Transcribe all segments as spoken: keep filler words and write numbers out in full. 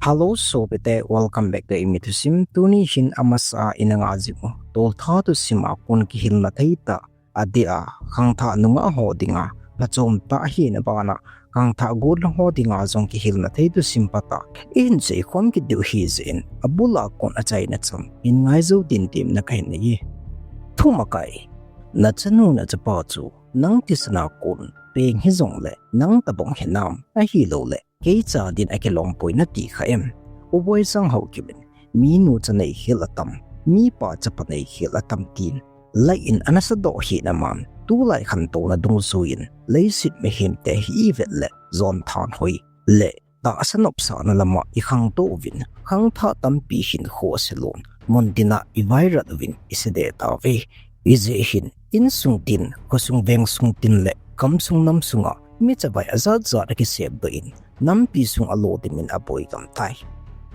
Hello sopite, welcome back to Eimi Thusim. Tuni hin amasa a ina ngah jing u toltha thusim a kon kihilna thei tah, adeh a khangthah nungah ho dinga phachom tah ahina bana khangthah gollhang ho dinga jong kihilna thei thusim phatah ihin seikhom kit diu ahi jeh in, abul a kon achaina cham in ngai jou din temna kahin nei e. Thumakai, nachanu nachapa chu nang thisan a kon peng hijongle nang tabang hinam, ahilouleh kei cha din akilom poi nati kha em? U Boisang Haokip in, minu cha nei khel atam, mipa chapa nei khel atam tin, lai in ana sadoh hina man, tulai khantouna dungjuiyin leiset mihemte hi ivet le jon thanhoi le tahsa nopsahna lama ikhangtou uvin, khangthah tampi hinkho aselon, mun tina ivairat uvin isedeh tauve. Hijeh hin, insung tin, khosung vengsung tin le gamsung namsunga mi chavai ajat jat akisepdoh in, nampi sung a lo dimin aboi gam tai.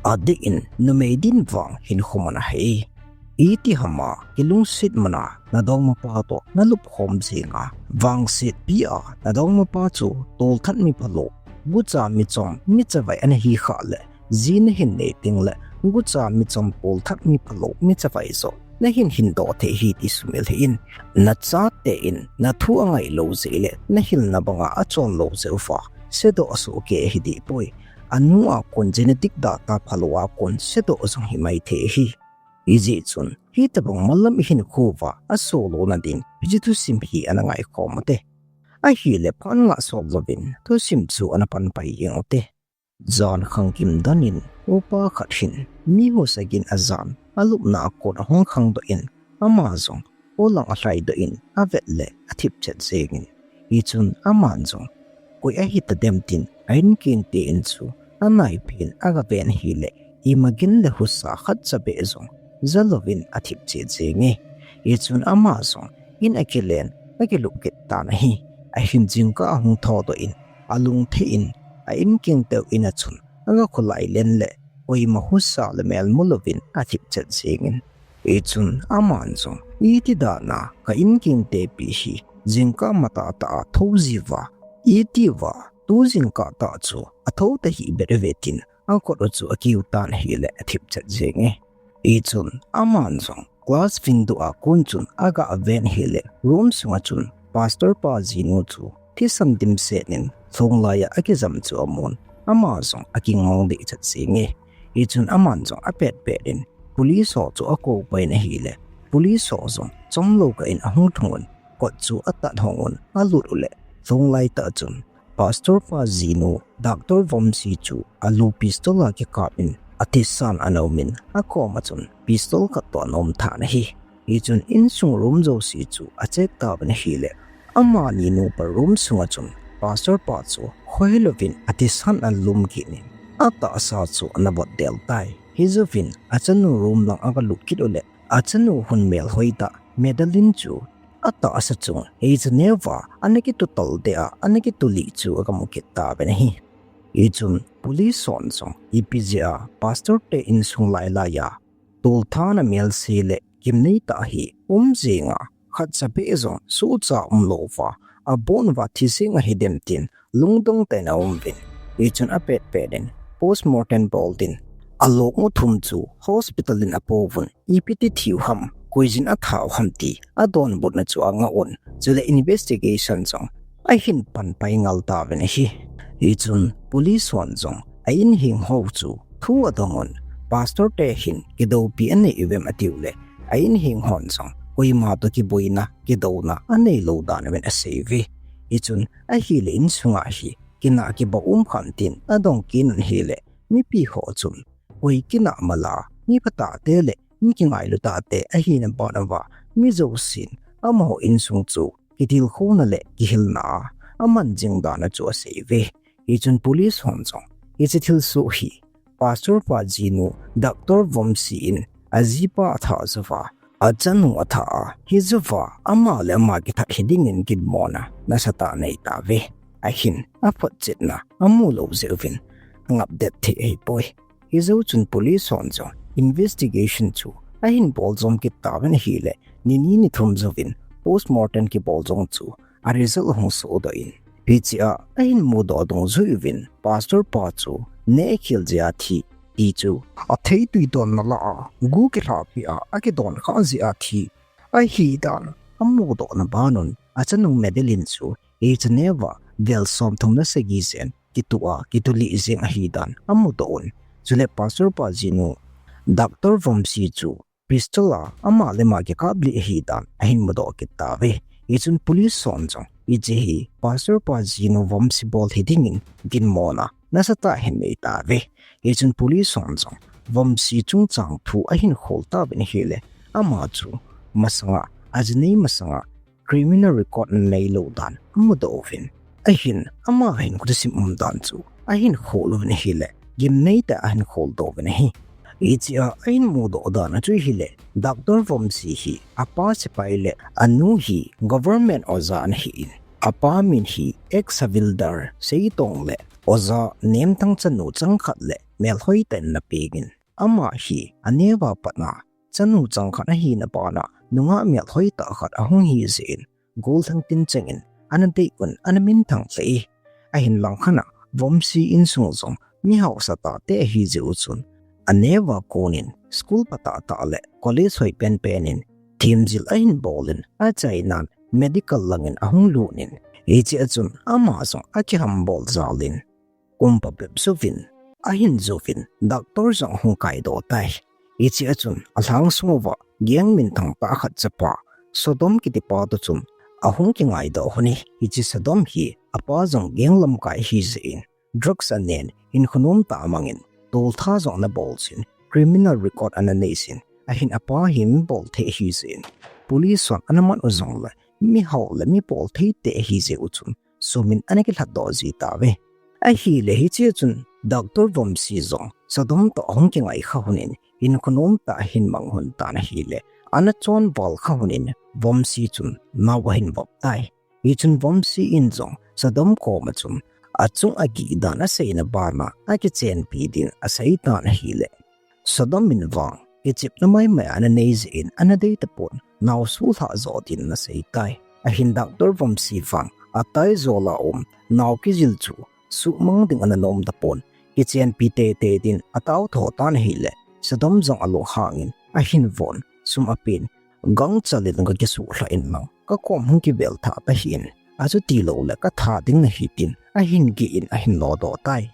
Adeh in, numei din vang hinkho man ahei. Iti hama kilungset mana nadongmapa toh nalupkhom jenga, vangsetpi a nadongmapa chu tolthat mi phalou, gucha michom mi chavai ana hi khah le, ji nahin nei tengle gucha michom tolthat mi phalou mi chavai joh nahin hindoh thei ahi ti sumil hih in. Nachate in nathu angai lou jeh le nahilna banga achon lou jeh uva sedoh asoh kei ahi dehpoi. Anu a kon genetic data phalou a kon sedoh jong himai thei ahi. Hijeh chun, hitobang malam ihinkho uva asoh louna din hiche thusim hi ana ngaikhom ute. Ahile phat ngah sot louvin thusim chu ana panpai jeng ute. Jan khangkim danin, upa khat hin mi ho sagin ajan alupna a kon ahung khangdoh in, ama jong kholang alhaidoh in avet le athip chet jengin. Hichun aman jong koi ahitadem tin a-in kengte in chu anaiphen agaven ahile, ima gin le husa khatcha beh jong jalouvin athip chet jenge. Hichun ama jong in akilen akilup kit tan ahi. Ahin jingkah ahung thoudoh in, alungthim in, a-in kengteu in a chun aga kholai len le, koima husa le mel mulouvin athip chet jengin. Hichun aman jong, iti dana ka-in kengtepi hi jingkah matah tah a thou jiuva, iti uva tu jingkah tah chu athou tahih beh uve tin, akhut u chu akiu tan ahile athip chet jenge. Hichun aman jong class window a kon chun aga ven ahile, room sunga chun pastor pa jinu chu thisan dimset in lhonglai a akijam chu amun, ama jong akingong deh chet jenge. Hichun aman jong apetpet in police ho chu akoupai in ahile, police ho jong chomlou kah in ahung lhung un, kot chu atat hong un alut uleh, lhonglai tah chun pastor pa jinu, Doctor Vomsi chu alu pistol a kikap in athisan ana um in, akoma chun pistol khat toh ana um tan ahi. Hichun insung room jouse chu acheck tauvin ahile, amani nupa room sunga chun pastor pa chu khoilouvin athisan ana lum kit in, atahsa chu ana votdel tai. Hijouvin achanu room lang aga lut kit uleh, achanu hun melhoi tah Madeline chu atahsa chung hiche neuva ana kitutal deh a, ana kitulih chu aga mu kit tauvin ahi. Hichun police hon jong ipi jeh a pastor te insung lailai a toltha na melse le gimnei tah hi um jenga, khatcha beh jong sohcha umlouva, abon uva thi jeng ahidem tin lungdong tah in aum uvin. Hichun apetpet in postmortem bol din along u thum chu hospital in apouvun, ipi ti thiu ham, koiyin athat u ham ti adonbutna chu angah un, chule investigation jong ahin panpai ngal tauvin ahi. Hichun police hon jong a-in heng ho chu thu adong un, pastor te hin kidoupi anei uvem atiuleh, a-in heng hon jong koima toh kiboina, kidouna aneilou dan uvin aseiuve. Hichun ahile insunga hi kinah kibah um khan tin adong kit un ahile, mipi ho chun koi kinah mala, mi phatah te le mi kingailu tah te ahina ban uva, mi jousen amaho insung chu kitilkhouna le kihilna a aman jing dan u chu aseiuve. Hichun police hon jong hiche thilsoh hi pastor pa jinu Doctor Vomsi in ajipa athah jouva, achanu athah a, hijouva ama le ama kithat hiding in ginmona nasatah anei tauve. Ahin aphotchetna amu lou jeh uvin angapdet thei ahipoi. Hijou chun police hon jong investigation chu ahin boljom kit tauvin ahile, nini nithum jouvin postmortem kibol jong chu a result ahung sohdoh in, hichea ahin mudoh dungjuiyin pastor pa chu nehkhel jeh a thi ti chu athei tui donna lah a gu kilhapi a akidon kha jeh a thi ahi dan amudoh na banun achanu Madeline chu Geneva vel som thum le sagi jen kitu a kitu li jeng ahi dan amudoh un. Chule Pastor pa jinu Doctor Vamsi chu pistol a ama le ama kikap li ahi dan ahin mudoh kit tauve. Hichun police hon jong hiche hi Pastor pa jinu Vamsi bol hi dingin ginmona nasatah ahin nei tauve. Hichun police hon jong Vamsi chungchang thu ahin khol tauvin ahile ama chu masanga ajinei masanga criminal record neilou dan amudoh uvin. Ahin ama hin khutusim um dan chu ahin khol uvin ahile gimnei tah a ahin kholdoh uvin ahi. Hiche a ahin mudoh dan a chu ahile Doctor Vamsi hi apa sepai le anu hi government oja ana hin, apa min hi ex-havildar Seitong le oja Nemthang chanu changkhat le melhoi tah in ana pengin, ama hi aneo a pat a chanu changkhat ahina bana nungah melhoi tah khat ahung hi jeh in gollhang tin chengin ana dei un ana minthang lheh e. Ahin langkhat a Vamsi insung jong mi hausa tah te ahi jeh u chun aneo a konin school pha tah tah le college hoi penpen in themjil ahin bolin achainan medical langin ahung lutin hiche a chun ama jong akihambol jalin kum phabep jouvin ahin jouvin doctor jong ahung kaidoh tai. Hiche a chun alhang sung uva gang minthang tah khat chapa Sodom kitipa toh chun ahung kingaidoh lhon e. Hiche Sodom hi apa jong gang lamkai ahi jeh in drugs anen hinkho nomtah a mangin toltha jong ana bol jin criminal record ana nei jin ahin apa hi mi bolthei ahi jeh in police hon ana man u jongle mi hao le mi bolthei te ahi jeh u chun sumin ana kilhatdoh ji tauve. Ahile hiche a chun Doctor Vamsi jong Sodom toh ahung kingai kha lhonin hinkho nomtah ahin mang lhon tan ahile ana chonval kha lhonin Vamsi chun nao ahin vop tai. Hichun Vamsi in jong Sodom koma chun achung agih dan aseina bana akichenpi din asei tan ahile Sodom in vang kichepna maimai ana nei jeh in ana dei tapon nao suhlhah jo din ana sei tai. Ahin Doctor Vamsi vang ataijol a um nao kijil chu suhmang ding ana nom tapon kichenpi teitei din ataotho tan ahile Sodom jong alunghangin ahin von sum apen gangchal in kakisuhlhah inlang kakom hung kivel tha tahih in achuti loule katha ding nahi tin ahin gih in ahin lodoh tai.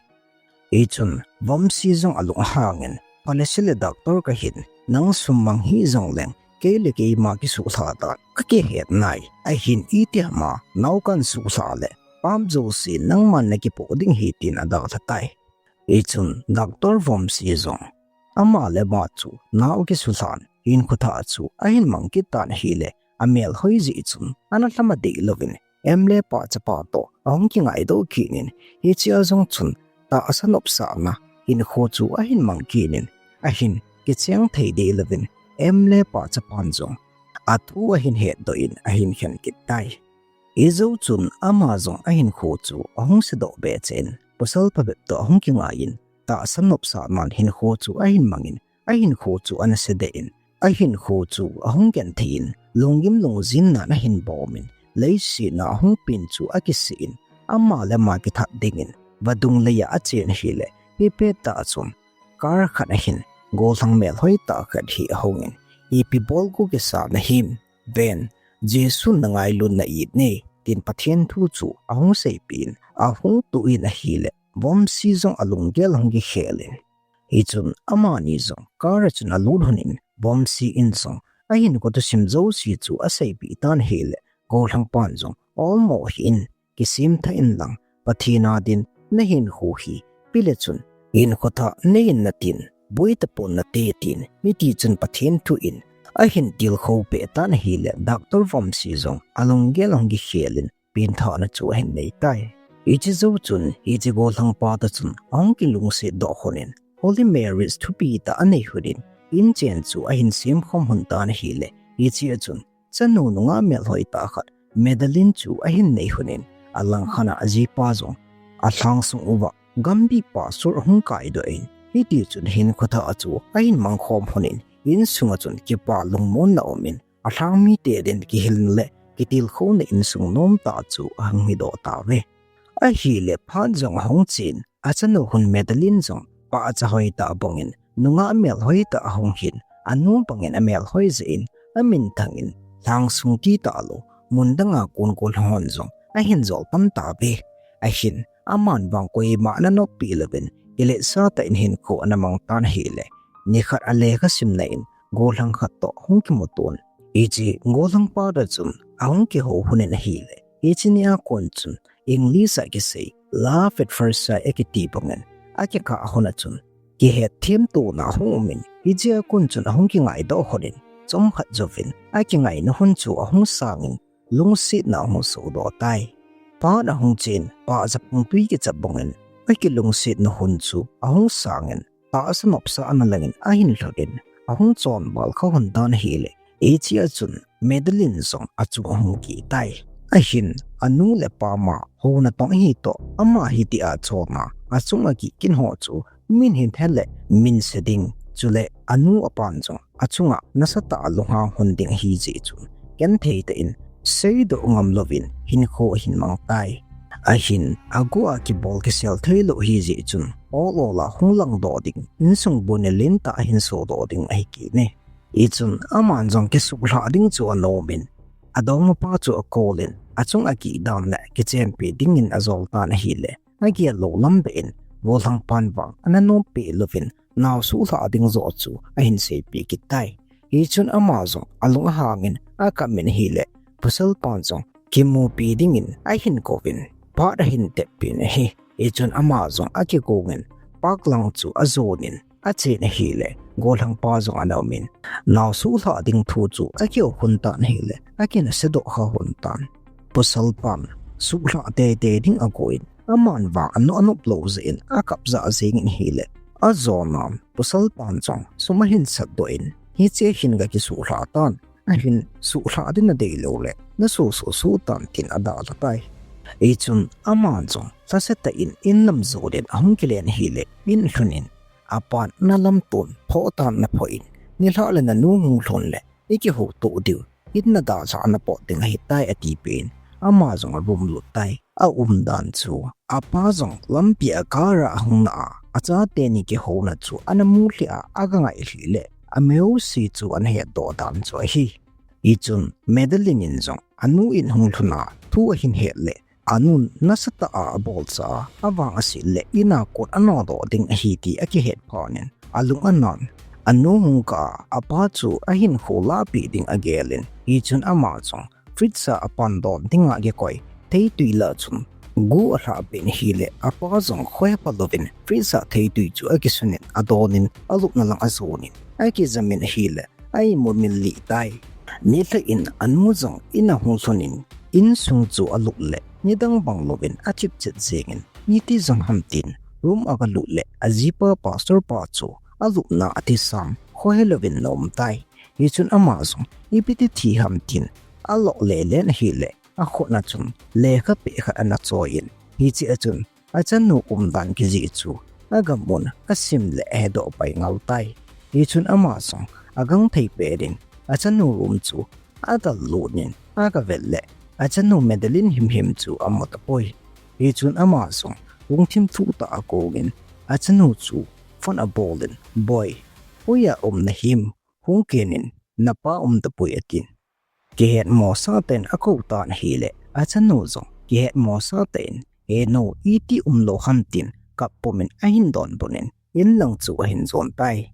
Hichun Vamsi jong alunghangin phalese le doctor kahin nang sum mang hih jongleng kei le keima kisuhlhah dan kakihet nai ahin itihama nao kahin suhlhah le pap jouse nangman nakipoh ding ahi tin adalha tai. Hichun Doctor Vamsi jong ama le ama chu nao kisuhlhan hinkho thah chu ahin mang kit tan ahile amelhoi jeh chun ana lhama deh louvin em le pa chapa toh ahung kingaidoh kit in hiche a jong chun tahsa nopsahna hinkho chu ahin mang kit in ahin kicheng thei deh louvin em le pa chapan jong athu ahin hetdoh in ahin khen kit tai. Hijou chun ama jong ahinkho chu ahung sedoh behseh in pasal phabep toh ahung kingaiyin tahsa nopsahnan hinkho chu ahin mangin ahinkho chu ana sedeh in ahinkho chu ahung genthei in lunggim lungjinnan ahin bomin leiset a ahung pen chu akisih in ama le ama kithat dingin vadung leiya achen ahile hipet tah chun car khat ahin gollhang melhoi tah khat hi ahungin ipi bol gu kisa nahim ven Jesun nangailut na it ne tin Pathen thu chu ahung seipeh in ahung tuh in ahile Vamsi jong alunggel ahung kikhel in hichun amani jong car a chun alut lhonin Vamsi in jong ahinkho thusim jouse chu aseipeh tan ahile gollhang pan jong olmo hih in kisemthah inlang Pathen a din nahinkho hi pile chun hinkho thah nei in natin boi tapon nate tin hitichun Pathen thu in ahin tilkhou peh tan ahile Doctor Vamsi jong alunggel ahung kikhel in pengthahna chu ahin nei tai. Hiche jou chun hiche gollhang pa toh chun ahung kilungset doh lhonin Holy Marriage thupi tah anei lhonin inchen chu ahin semkhom lhon tan ahile hiche a chun chanu nungah melhoi tah khat Madeline chu ahin nei lhonin alangkhat a ajipa jong alhang sung uva gambih pastor ahung kaidoh in hitichun hinkho thah chu ahin mangkhom lhonin insunga chun kipa lungmonna umin alhang mite din kihilna le kitilkhouna insung nomtah chu ahung hidoh tauve. Ahile phat jong ahung chen achanu hun Madeline jong pa acha hoi ta bangin, nungah mel hoi ta ahung hin, anu bangin amel hoi jeh in, amin thangin, lhang sung ti talou, mun danga kon gollhang hon jong, ahin jol pan tave. Ahin, aman vang koima ana noppi louvin, kiletsah tah in hinkho ana mang tan ahile, nikhat a lekha simna in, gollhang khat toh hung kimu ton. Hiche gollhang pa toh chun, ahung kihou lhon in ahile, hiche nia kon chun, English a kisei, love at first sight akiti bangin, akikah lhon a chun, kihet themtona hung umin, hichea kon chun ahung kingai doh lhon in, chomkhat jouvin, akingaina lhon chu ahung sangin, lungsetna ahung sodoh tai. Pat ahung chen, pa japung tui kichap bangin, akilungsetna lhon chu ahung sangin, tahsa nopsa ana langin ahin lhut in, ahung chonval kha lhon tan ahile, hichea chun Madeline jong achung ahung kih tai. Ahin, anu le apa ma, houna tong ahi toh, ama hitia chonna, achunga kikhin ho chu, min hin he le, min se ding, chule anu apan jong, achunga nasatah a lunghang lhon ding ahi jeh chun, genthei tah in, seidoh ngam louvin, hinkho ahin mang tai. Ahin, agu a kibol kisel theilou ahi jeh chun, ol ol a hung langdoh ding, insung bu ne lentah ahin sodoh ding ahi kit e. Hichun, aman jong kisuhlhah ding chu ana umin, adongmapa chu akouvin, achunga kihdan le kichenpi dingin ajol tan ahile, agel lou lam beh in, gollhang pan vang ana noppi louvin, nao suhlhah ding joh chu ahin seipeh kit tai. Hichun ama jong alung ahangin akap in ahile, pasal pan jong kimupi dingin ahin kouvin, pat ahin teppin ahi. Hichun ama jong akigongin, park lang chu ajonin, achen ahile, gollhang pa jong ana umin, nao suhlhah ding thu chu akihou lhon tan ahile, akinasedoh kha lhon tan. Pasal pan, suhlhah teitei ding agoin, aman vang anop anop lou jeh in, akap jah jengin ahile, ajonan, pasal pan jong, sum ahin satdoh in, hiche hin gakisuhlhah tan, ahin suhlhah ding nadei lou le, naso so so tan tin adalha tai. Hichun, aman jong, lhase tah in, in lam jonin ahung kilen ahile, in lhun in, apan ana lamton, phoh tan ana phoh in, nilhah le nanu hung lhun le, ikihouto diu, in nadalhah ana pot ding ahitai atipeh in, ama jong aroom lut tai. Aumdan chu, apa jong lampi a car a ahung na a, achate ni kihouna chu ana mu lheh a, aga ngai lheh le, ameosi chu ana hetdoh dan chu ahi. Hichun, Madeline in jong, anu in hung lhun a, thu ahin het le, anun nasatah a abolcha a, avang aset le, in a kon anodoh ding ahi ti akihet phat in, alung anan, anu hung kah a, apa chu ahinkho lahpeh ding agelin, hichun ama jong, fridge a apan don dinga akikoi, theitwi lah chun, gu alhahpeh in ahile, apa jong khohepha louvin, fridge a theitwi chu akisunin, adonin, alupna lang ajonin, akijamin ahile, a-imut min lih tai. Nilhah in anu jong in ahung lhun in, insung chu alup le, nidang bang louvin achipchet jengin, iti jong ham tin, room a agalut le, ajipa pastor pa chu alupna a athisan, khohe louvin ana um tai. Hichun ama jong, ipi ti thi ham tin, aloh lelen ahile, akhut na chun, lekha peh khat ana choiyin, hichea chun, achanu umdan kijih chu, agam un asim le ahedoh pai ngal tai. Hichun ama jong, agangthei pet in, achanu room chu, agallut in, agavet le, achanu Madeline himhim chu amu tapoi. Hichun ama jong, lungthim thuh tah a akongin, achanu chu, phone abolin, Boi, hoiya um nahim, hung kenin, napa um tapoi atin. Kihetmosah tah in akou tan ahile, achanu jong, kihetmosah tah in, he nu, iti umlou ham tin, kap pumin ahin donbut in, in lang chu ahin jon tai.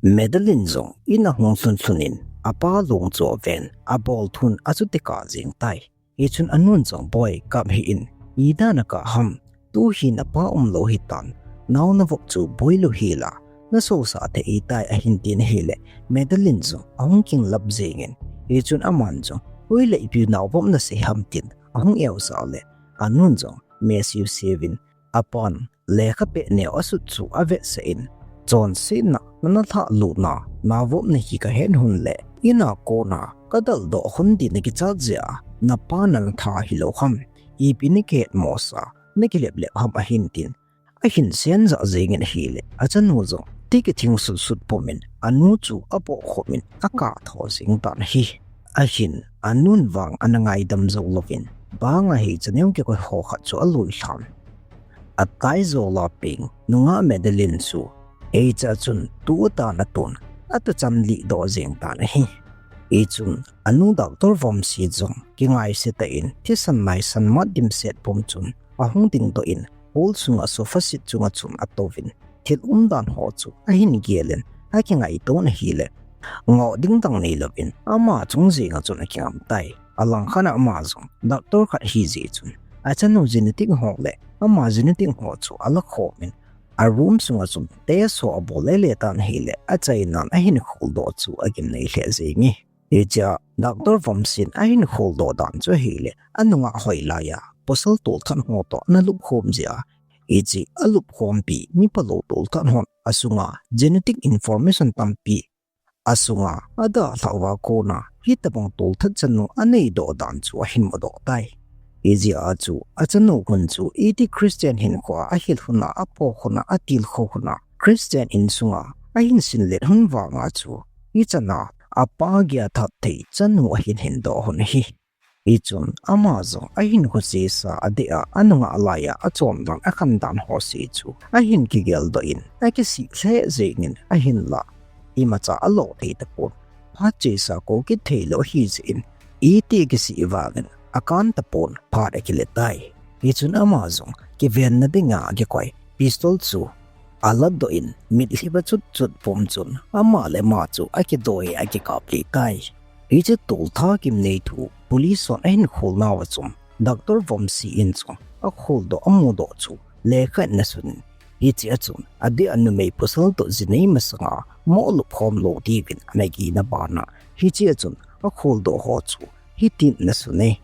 Madeline jong, in ahung lhun lhun in, apa long chu aven, abolthun achuti kap jeng tai. Hichun anun jong, Boi, kap hih in, idan a kap ham, tu hin napa umlou hitan, nao navop chu boilou hel a, nasosah thei ahitai ahin tin ahile, Madeline jong, ahung kinglap jengin, hichun aman jong, hoilai ipi nao vop nasei ham tin, ahung eosah le, anun jong, mesiu siuvin, apan, lekha peh neo asut chu avetsah in, chonsetna, nana lhahlutna, nao vop nahi kahet lhon le, in a kona, kadaldoh lhon ding nakichat jeh a, napa nana that hilou ham, ipi nakihetmosah, nakileplep ham ahin tin, ahin senjah jengin ahile, achanu jong, ti kithing sutsut pumin, anu chu apohkhopin, akap tho jeng tan ahi. Ahin, anun vang ana ngaidam jou louvin, bang a hi chaneo kikoi ho khat chu alui lhan. Atai jola peng, nungah Madeline chu, Hichea chun tu atan atun, atuchan lih doh jeng tan ahi. Hichun anu Doctor Vamsi jong kingaise tah in thisan naisan mat dimset pum chun ahung dingdoh in, hall sunga sofa seat chunga chun atouvin, thil umdan ho chu ahin gelin, akingaito in ahile, ngoh ding dang neilouvin ama chung jenga chun akingam tai. Alangkhat a ama jong doctor khat ahijeh chun, achanu genetic ho le ama genetic ho chu alakhomin, a room sunga chun test ho abol lele tan ahile, achainan ahin kholdoh chu agimnei lheh jenge. Hichea Doctor Vamsin ahin kholdoh dan chu ahile, anunga hoilaiya pasal tolthat ho toh analupkhom jeh a, hiche alupkhompi miphalou tolthat hon asunga genetic information tampi asunga adalhah uva kona hitobang tolthat chanu aneidoh dan chu ahin mudoh tai. Hijeh a chu achanu khun chu iti Christian hinkhoa ahil huna, apoh huna, atilkhou huna, Christian insunga ahin sinlet hun vanga chu hichana apa geiya that thei chanu ahin hindoh hun ahi. Hichun ama jong ahinkho chesa adeh a, anunga laiya achondan akhandan ho se chu ahin kigeldoh in, akisih lheh jengin, ahinla imacha alo thei tapon, phat chesa kou kit theilou ahijeh in, iti kisih vangin akan tapon, phat akile tai. Hichun ama jong kivenna dinga akikoi pistol chu alatdoh in, mitlhi va chutchut pum chun ama le ama chu akidoi, akikap lih tai. Hiche tolthat gimnei thu police hon ahin kholnauva chun Doctor Vamsi in chun akholdoh amudoh chu lekha in asunin, hichea chun adeh a numei pasal toh jinei masanga moh lupkhom lou diuvin anagina bana, hichea chun akholdoh ho chu hitin anasune: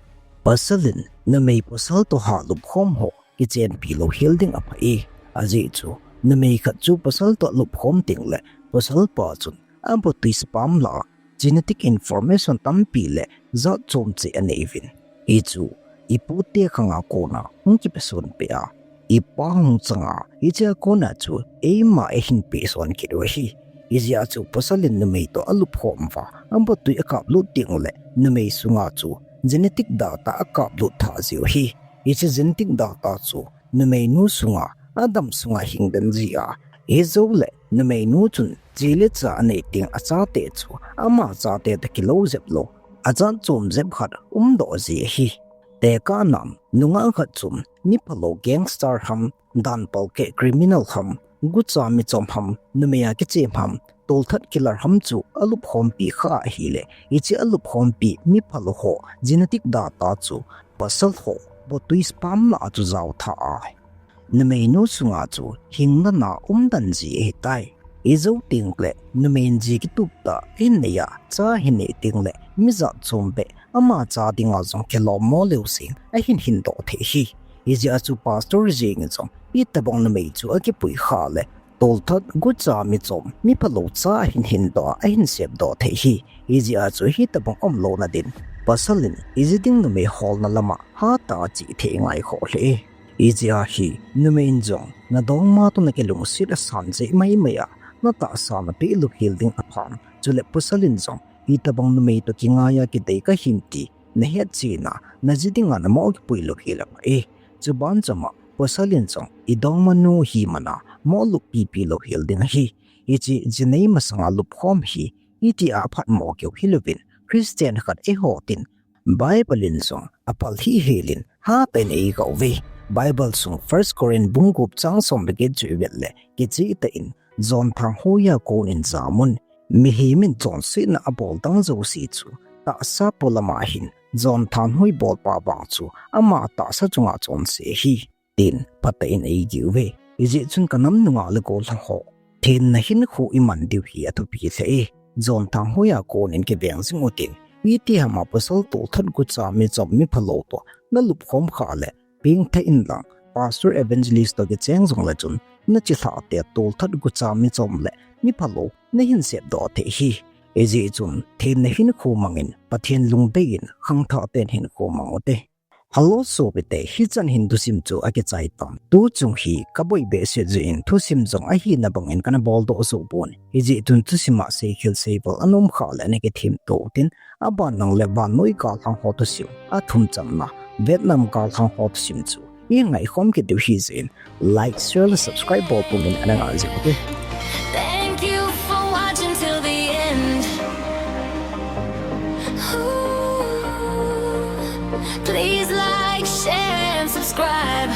Pasal in numei pasal toh ha lupkhom ho kichenpi louhel ding apha e. Ajeh chu numei khat chu pasal toh alupkhom tengle pasalpa chun abatwi spam lah a genetic information tampi le jat chom cheh aneiuvin, hichu ipute khanga kona hung kipeson peh a, ipa hung changa hichea kona chu eima eihin peson kit u ahi. Hijeh a chu pasal in numei toh alupkhom uva abatwi akaplut tengle numei sunga chu genetic data akaplut tha jiu ahi. Hiche genetic data chu numeinu sunga, adam sunga hingden jia, hijoule numeinu chun chele cha anei teng achate chu ama chate toh kilou jep lou, ajat chom jep khat umdoh ji ahi. Tekahnan nungah khat chun miphalou gangster ham, danpalkeh criminal ham, gucha michom ham, numei a kichem ham, tolthat killer ham chu alupkhompi kha ahile, hiche alupkhompi miphalou ho genetic data chu pasal ho batwi spam lah a chu jaotha a, numeinu sunga chu hingna na umden ji ahitai. Ijou tengle numei in ji kitup tah ahin neiya, cha ahin nei tengle mi jat chom beh ama cha dinga jong kilommo leu jeng ahin hindoh thei ahi. Hijeh a chu pastor jeng in jong hitobang numei chu akipui khah le, tolthat, gucha, michom, miphalou cha ahin hindoh a, ahin sepdoh thei ahi. Hijeh a chu hitobang umlouna din pasal in iji ding numei holna lama hatah a chihthei angaikhoh lheh e. Hijeh a hi numei in jong nadongma toh nakilungset asan jeh maimai a, natahsa napeh louhel ding aphan, chule pasal in jong hitobang numei toh kingaiya kidei kahim ti nahetchen a, naji dinga namoh kipui louhel apha e. Chuban choma pasal in jong idongmanu himana moh lup pipi louhel ding ahi. Hiche jinei masanga lupkhom hi itia aphatmo keu hilouvin, Christian khat eiho tin Bible in jong aphal hihhel in hatah in eiga uve. Bible sung First Corinth bung gup chang som le get chu ivet le, kichehtah in jon thanghoiya konin jamun, mihem in chonsetna abol dang jouse chu tahsa polama hin, jon thanghoiya bolpa vang chu ama tahsa chunga chonse ahi, tin phatah in eigel uve. Hijeh chun kanam nunga le gollhang ho, thenna hinkho iman diu hi athupi lheh e. Jon thanghoiya konin kiveng jing utin, itihama pasal tolthat gucha michom miphalou toh nalupkhom khah le, pengthah inlang, pastor evangelist toh kicheng jongle chun, nachilhah te tolthat gucha michom le miphalou nahin sepdoh thei ahi. Hijeh chun thenna hinkho mangin, Pathen lungdei in khangthah ten hinkho mang ute. Hello sopite, hichan hin thusim chu akichai tan. Tuchung hi kaboi behseh jeh in thusim jong ahina bangin kana boldoh jou pon. Hijeh chun thusima seikhel seibol ana um khah le nakithemto utin, aban nang le vannoi galhang ho thusim athum channa, Vietnam galhang ho thusim chu ingaikhom kit diu ahijeh in, like, share le subscribe bol pumin ana ngai jing ute. Thank you for watching till the end. Ooh, please like, share, and subscribe.